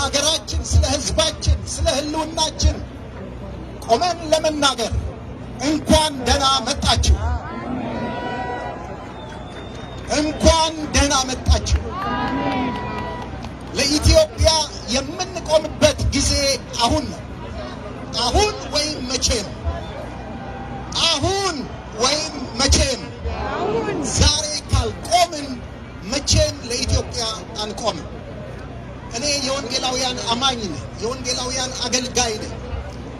ሀገራችን፣ ስለ ሕዝባችን፣ ስለ ሕልውናችን ቆመን ለመናገር እንኳን ደህና መጣችሁ። እንኳን ደህና መጣችሁ። ለኢትዮጵያ የምንቆምበት ጊዜ አሁን ነው። አሁን ወይም መቼም፣ አሁን ወይም መቼም። ዛሬ ካልቆምን መቼም ለኢትዮጵያ አንቆምም። እኔ የወንጌላውያን አማኝ ነኝ። የወንጌላውያን አገልጋይ ነኝ።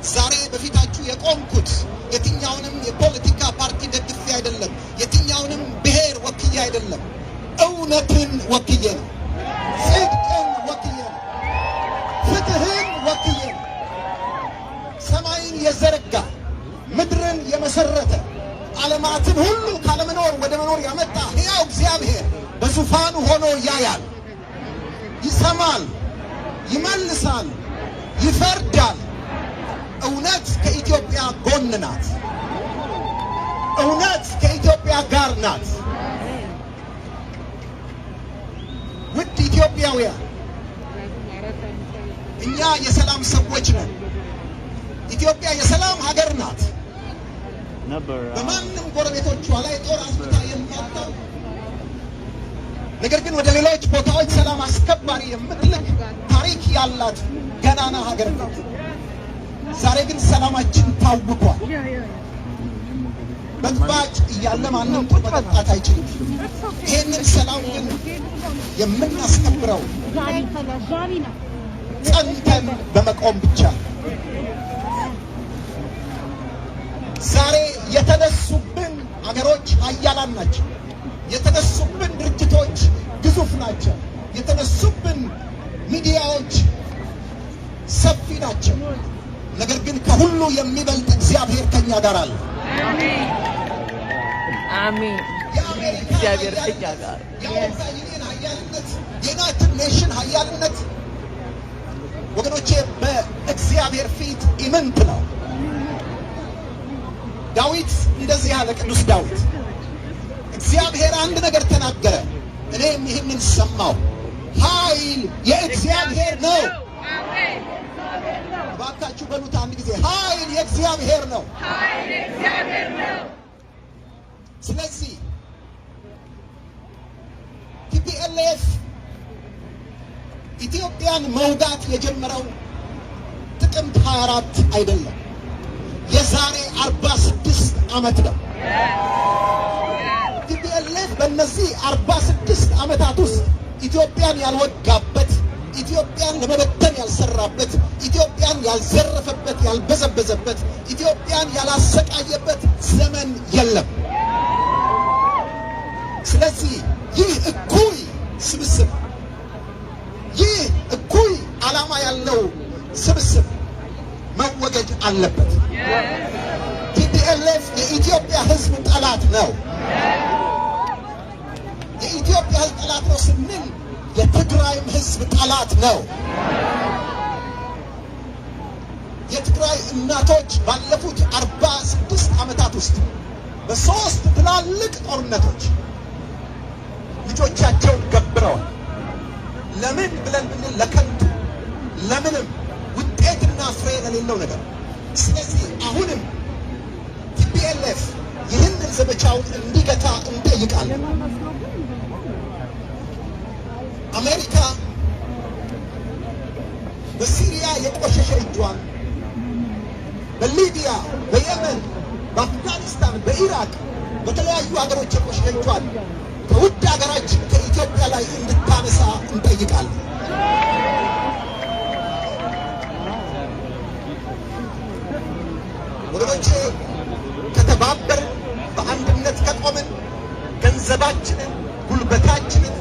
ዛሬ በፊታችሁ የቆምኩት የትኛውንም የፖለቲካ ፓርቲ ደግፌ አይደለም። የትኛውንም ብሔር ወክዬ አይደለም። እውነትን ወክዬ ነው። ጽድቅን ወክዬ ነው። ፍትህን ወክዬ ነው። ሰማይን የዘረጋ፣ ምድርን የመሰረተ፣ ዓለማትን ሁሉ ካለመኖር ወደ መኖር ያመጣ ሕያው እግዚአብሔር በዙፋኑ ሆኖ ያያል፣ ይሰማል፣ ይመልሳል፣ ይፈርዳል። እውነት ከኢትዮጵያ ጎን ናት። እውነት ከኢትዮጵያ ጋር ናት። ውድ ኢትዮጵያውያን፣ እኛ የሰላም ሰዎች ነን። ኢትዮጵያ የሰላም ሀገር ናት። ነበር። በማንም ጎረቤቶቿ ላይ ጦር አዝምታ የማታውቅ፣ ነገር ግን ወደ ሌሎች ቦታዎች ሰላም አስከባሪ የምትልክ ታሪክ ያላት ገናና ሀገር ናት። ዛሬ ግን ሰላማችን ታውኳል። በጥባጭ እያለ ማንም ጡት መጠጣት አይችልም። ይህንን ሰላም ግን የምናስከብረው ጸንተን በመቆም ብቻ። ዛሬ የተነሱብን አገሮች ሀያላን ናቸው። የተነሱብን ድርጅቶች ግዙፍ ናቸው። የተነሱብን ሚዲያዎች ሰፊ ናቸው። ነገር ግን ከሁሉ የሚበልጥ እግዚአብሔር ከኛ ጋር አለ። አሜን። የአሜሪካ እግዚአብሔር ከኛ ሀያልነት፣ ጋር። የአውሮፓ ዩኒየን ሀያልነት፣ የ United Nation ሀያልነት ወገኖቼ በእግዚአብሔር ፊት ኢምንት ነው። ዳዊት እንደዚህ ያለ፣ ቅዱስ ዳዊት፣ እግዚአብሔር አንድ ነገር ተናገረ፣ እኔም ይህንን ሰማሁ። ኃይል የእግዚአብሔር ነው። እባካችሁ በሉት አንድ ጊዜ፣ ኃይል የእግዚአብሔር ነው። ስለዚህ TPLF ኢትዮጵያን መውጋት የጀመረው ጥቅምት 24 አይደለም፣ የዛሬ 46 ዓመት ነው። TPLF በእነዚህ 46 ዓመታት ውስጥ ኢትዮጵያን ያልወጋበት፣ ኢትዮጵያን ለመበተን ያልሰራበት፣ ኢትዮጵያን ያልዘረፈበት፣ ያልበዘበዘበት፣ ኢትዮጵያን ያላሰቃየበት ዘመን የለም። ስለዚህ ይህ እኩይ ስብስብ፣ ይህ እኩይ ዓላማ ያለው ስብስብ መወገድ አለበት። TPLF የኢትዮጵያ ሕዝብ ጠላት ነው። የኢትዮጵያ ሕዝብ ጠላት ነው ስንል የትግራይም ሕዝብ ጠላት ነው። የትግራይ እናቶች ባለፉት 46 ዓመታት ውስጥ በሶስት ትላልቅ ጦርነቶች ልጆቻቸውን ገብረዋል። ለምን ብለን ብንል ለከንቱ፣ ለምንም ውጤትና ፍሬ ለሌለው ነገር። ስለዚህ አሁንም TPLF ይህንን ዘመቻውን እንዲገታ እንጠይቃለን። አሜሪካ በሲሪያ የቆሸሸ እጇን፣ በሊቢያ፣ በየመን፣ በአፍጋኒስታን፣ በኢራቅ፣ በተለያዩ ሀገሮች የቆሸሸ እጇን ከውድ ሀገራችን ከኢትዮጵያ ላይ እንድታነሳ እንጠይቃለን። ወገኖቼ፣ ከተባበርን፣ በአንድነት ከቆምን ገንዘባችንን፣ ጉልበታችንን፣